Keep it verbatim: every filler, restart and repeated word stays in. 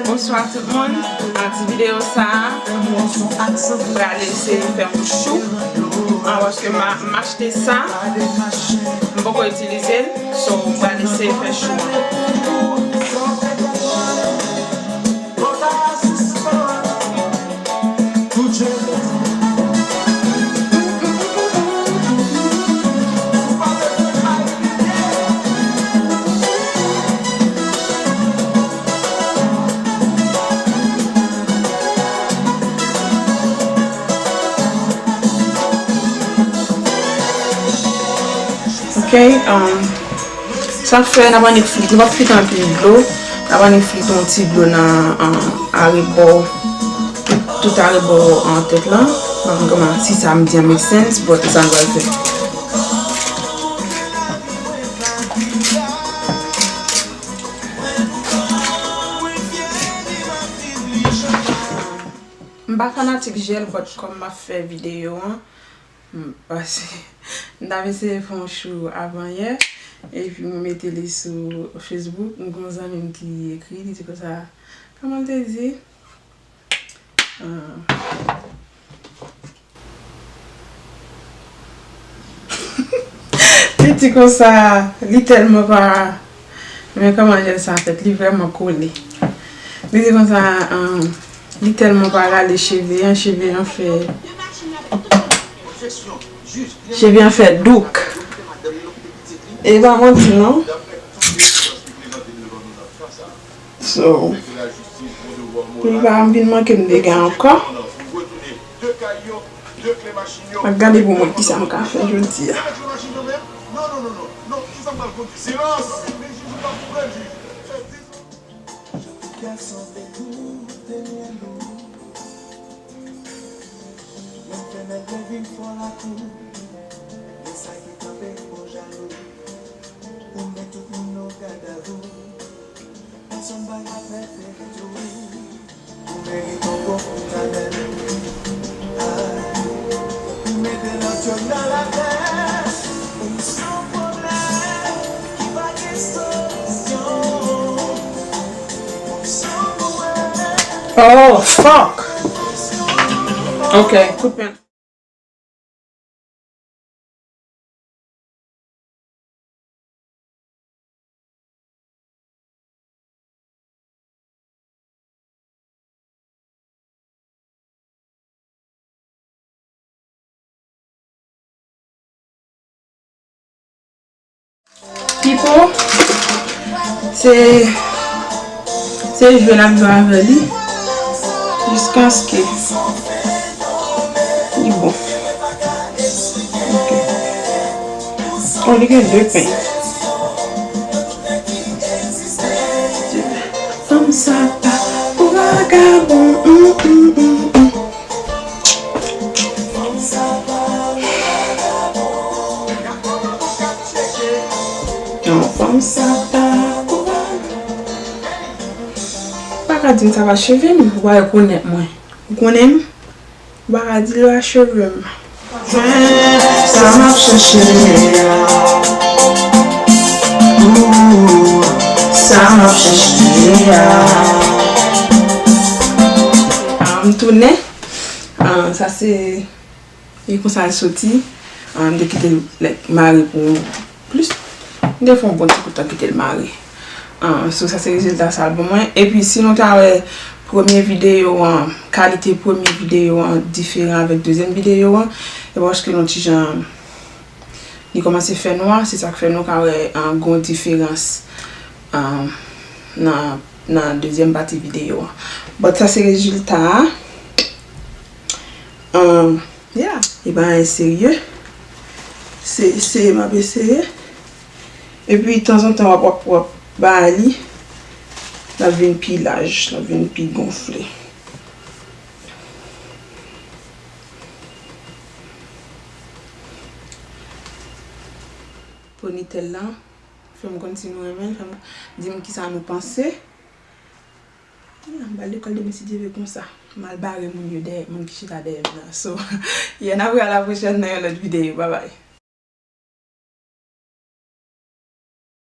Bonswa tout moun. Nan ti videyo sa a, m pral eseye fè yon chou. An, paske m a- m achte sa, m poko itilize l. So, m pral eseye fè chou an. Ok, um, sa fè n ap annik frit, nou p ap frit anpil dlo, n ap annik frit yon ti dlo nan, um, arebò, tout, tout arebò an tèt lan. M pa konn kòman si sa m di an make sense, but sa m pral fè. M pa fanatik jèl, but kòm m ap fè videyo an, m pase, m t ap eseye fè yon chou avan yè, epi mwen mete li sou Facebook. M gen yon zanmi m ki ekri, li di konsa, kòman l te di? Ah. Li di konsa, li tèlman pa, men kòman jèl sa fèt, li vrèman kole. Li di konsa, um, li tèlman pa rale cheve an, cheve an fè, cheve an fè douk. E pa manti non. So, pou li pa vin manke m dega ankò. M ap gade pou mwen kisa m ka fè jodi a. Oh, fuck! Ok, kout pen. Pipo, se, se jwe n ap jwe avè li jiskaske li bon. Ok. Oh, li gen de pen. Fanm sa pa pou vagabon. Mm, mm, mm, mm. Non, fanm sa pa pou vagabon. Pa ka di m sa pa cheve m, ou pa rekonèt mwen. Ou konnen m? Ou pa ka di l acheve m. Sa m ap chèche a. Ooh, sa m ap chèche a. Ah, m tounen. Ah, sa se, e konsa l soti. Ah, m te kite l, like, mare pou plis. M te fè yon bon ti kout tan kite l mare. Ah, so, sa se rezilta sa l ban mwen. Epi, si nou ta wè premye videyo an, kalite premye videyo an diferan avèk dezyèm videyo an, e paske nou ti jan, li kòmanse fè nwa, se sa k fè nou ka wè, ah, gon diferans, ah, nan, nan dezyèm pati videyo an. But sa se rezilta a. Ah, yeah, e bagay serye. Se eseye m ap eseye. Epi, tanzantan, w ap, w ap, w ap bay li, l ap vin pi laj, l ap vin pi gonfle. Ponytèl la, fè m konn si nou renmen l, fè m, di m kisa nou panse. Ah, m pral lekòl demen si Dye vle konsa. M al bare moun yo dèyè, moun ki chita dèyè m nan. So, yeah, n ap wè a la pwochèn nan yon lòt videyo. Babay.